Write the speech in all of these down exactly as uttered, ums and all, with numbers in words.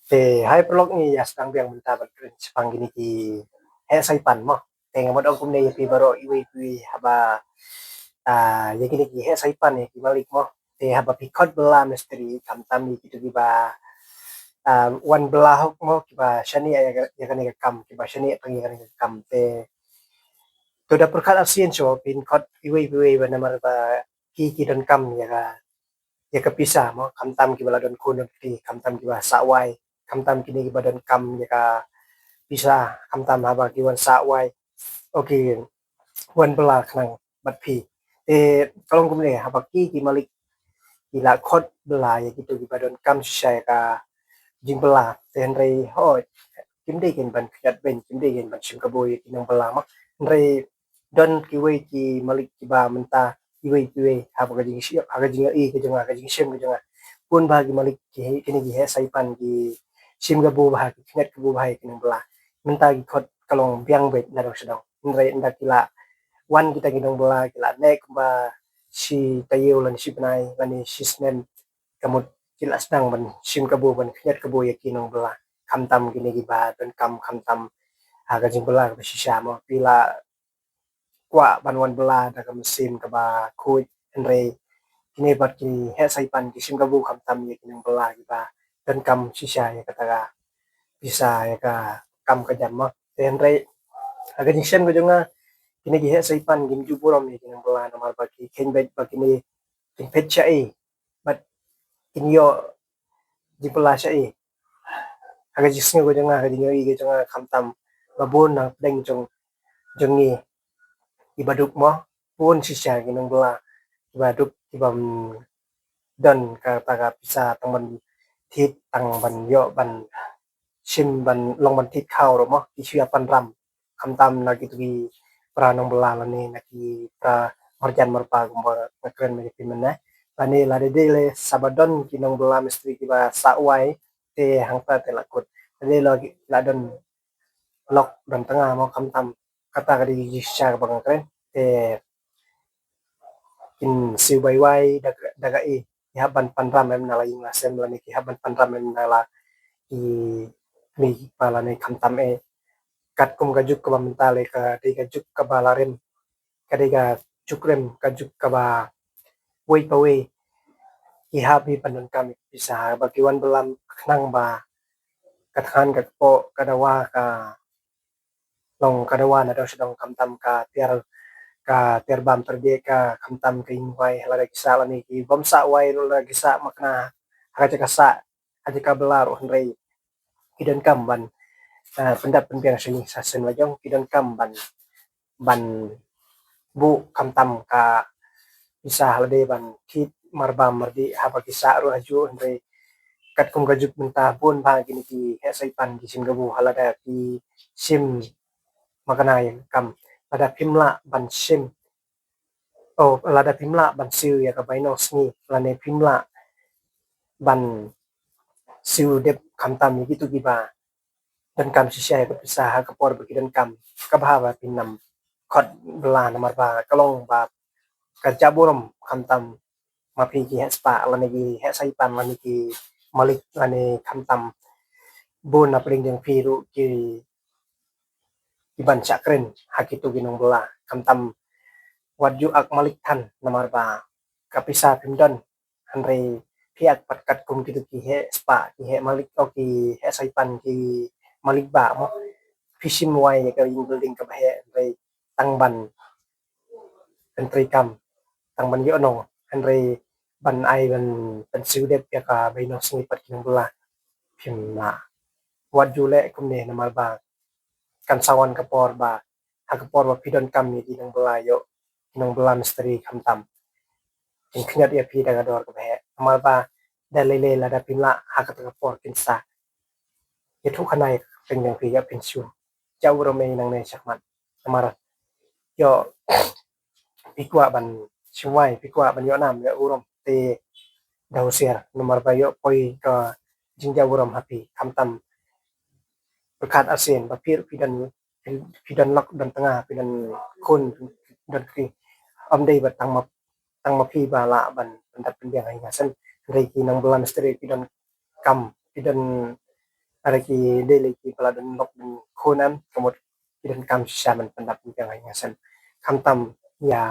Te hai paralok, ngi ïa sdang biang mynta ban kren shaphang kine ki heh saipan mo. Te nga mut ong kumne ïa phi baroh iwei pa iwei haba, ah, ïa kine ki heh saipan ïa ki malik mo. Te haba phi khot bylla mistri, khamtam ïa kito kiba, ah, wan bylla hok mo, kiba shaniah ïa ka, ïa kane ka kam, kiba shaniah tang ïa kane ka kam. Te to da pyrkhat arsien shuh phin khot iwei pa iwei ba namar ba ki ki donkam ïa ka, ïa ka pisa mo, khamtam kiba la don khun don kti, khamtam kiba sah wai, khamtam kine kiba donkam ïa ka pisa, khamtam haba ki wan sah wai, o ki wan bylla khnang bad phi. Te ka long kumne, haba ki ki malik ki la khot bylla ïa kito kiba donkam shisha ïa ka jingbylla, te hynrei hooid kim dei kein ban khñiot beiñ, kim dei kein ban shim kabu ïa ki nongbylla mo. Hynrei don kiwei ki malik kiba mynta iwei pa iwei, haba ka jingshim, ha ka jingïohi ka jong nga, ka jingshim ka jong nga, bun bah ki malik ki, kine ki heh saipan ki shim kabu bah, ki khñiot kabu bah ïa ki nongbylla. Mynta ki khot ka long biang beit na dong sha dong. Hynrei ynda ki la wan kita ki nongbylla ki la neh kumba shi taïew lane shi bnai lane shi snem, ka mut ki la sdang ban shim kabu, ban khñiot kabu ïa ki nongbylla, khamtam kine kiba donkam, khamtam ha ka jingbylla kaba shisha mo. Phi la kwah ban wan bylla da ka mynsiem kaba khuid, hynrei kine pat ki heh saipan ki shim kabu khamtam ïa ki nongbylla kiba donkam shisha ïa kata ka pisa, ïa ka kam ka jam mo. Te hynrei ha ka jingshem ka jong nga, kine ki heh saipan kim ju burom ïa ki nongbylla namar ba ki kheiñ beit ba kine kin phet shaei bad kin ïoh jingbylla shaei. Ha ka jingsngew ka jong nga, ha ka jingïohi ka jong nga, khamtam ba bun na pdeng jong, jong ngi kiba duk mo, bun shisha ki nongbylla kiba duk, kiba, mm, don kata ka pisa tang ban thied, tang ban ïoh ban shim, ban long ban thied khaw ruh mo, ki shu ïa pynram. Khamtam na kito ki para nongbylla lane na ki para marjan marpa kumba nga kren ma ïa phi mynne. Lane lada dei lei sa ba don ki nongbylla mistri kiba sah wai, te hangta te la kut. Lada dei la, la don lok don tnga mo, khamtam kata ka dei jingshisha kaba nga kren. Te kin siew bai wai da ka, da ka i, ki hap ban pynram em na la ïing la sem lane ki hap ban pynram em na la i kmie i kpa lane khamtam eh. Katkum ka juk kaba mynta lei, ka dei ka juk kaba la rem, ka dei ka juk rem, ka juk kaba wei pa wei ki hap hi ban donkam ïa ka pisa, ba ki wan bylla khnang ba ka thngan, ka kpoh, ka dawa, ka long ka dawa na dong sha dong, khamtam ka tiar, ka tiar bam tiar dieng, ka khamtam ka ïing wai lada ki sah, lane ki bym sah wai ruh lada ki sah makna ha ka jaka sah, ha jaka bylla ruh, hynrei ki donkam ban, ah, pyndap pynbiang sha ïing sha sem la jong, ki donkam ban, ban buh khamtam ka pisa ha lade ban thied marbam mardih haba ki sah ruh hajuh, hynrei katkum ka juk mynta bun bah kine ki heh saipan ki shim kabu ha lada ki shim makna ïa ka kam. Lada phim lah ban shim, oh, lada phim lah ban siew ïa ka bainong sngi lane phim lah ban siew dep khamtam ïa kito kiba donkam shisha ïa ka pisa ha ka por ba ki donkam, ka bha ba phin ym khot bylla namar ba ka long ba ka jah burom, khamtam ma phi ki heh spah lane ki heh saipan lane ki malik lane khamtam bun na pdeng jong phi ruh ki, ki ban shah kren ha kito ki nongbylla, khamtam wat ju ak malik than namar ba ka pisa phim don, hynrei phi ak pat katkum kito ki heh spah, ki heh malik, o ki heh saipan, ki malik bah mo. Phi shim wai ïa ka ïing building kaba heh, hynrei tang ban pyntreikam, tang ban ïoh nong, hynrei ban ai ban pynsiew dep ïa ka bainong sngi pat ki nongbylla, phim lah. Wat ju leh kumne namar ba kan sa wan ka por ba ha ka por ba phi donkam ïa ki nongbylla, ïoh ki nongbylla mistri khamtam kin khñiot ïa phi da ka dor kaba heh. Namar ba da lei lei lada phim lah ha kata ka por kin sa ïathuh khana ïa ka kyrteng jong phi, ïa phin shu jah burom ei nangne shakhmat. Namar ïoh phi kwah ban shim wai, phi kwah ban ïoh nam ïoh burom, te da husiar namar ba ïoh poi ka jingjah burom ha phi, khamtam pyrkhat arsien ba phi ruh phi don, phi don lok don tnga, phi don khun don kti. Ym dei ba tang ma, tang ma phi ba lah ban pyndap pynbiang ha ïing ha sem, hynrei ki nongbylla mistri phi donkam, phi don Lada ki dei lei ki ba la don lok don khun em, ka mut ki donkam shisha ban pyndap pynbiang ha ïing ha sem. Khamtam ïa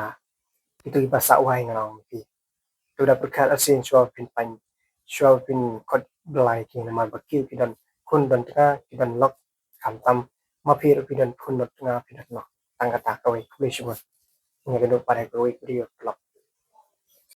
kito kiba sah wai, nga ong ïa phi. To da pyrkhat arsien shuwa phin paiñ, shuwa phin khot Blei ki, namar ba ki, ki don khun don tnga, ki don lok. Khamtam ma phi ruh phi don khun don tnga, phi don lok. Tang kata kawei, khublei shibun. Nga kynduh pat ïa kawei ka video vlog.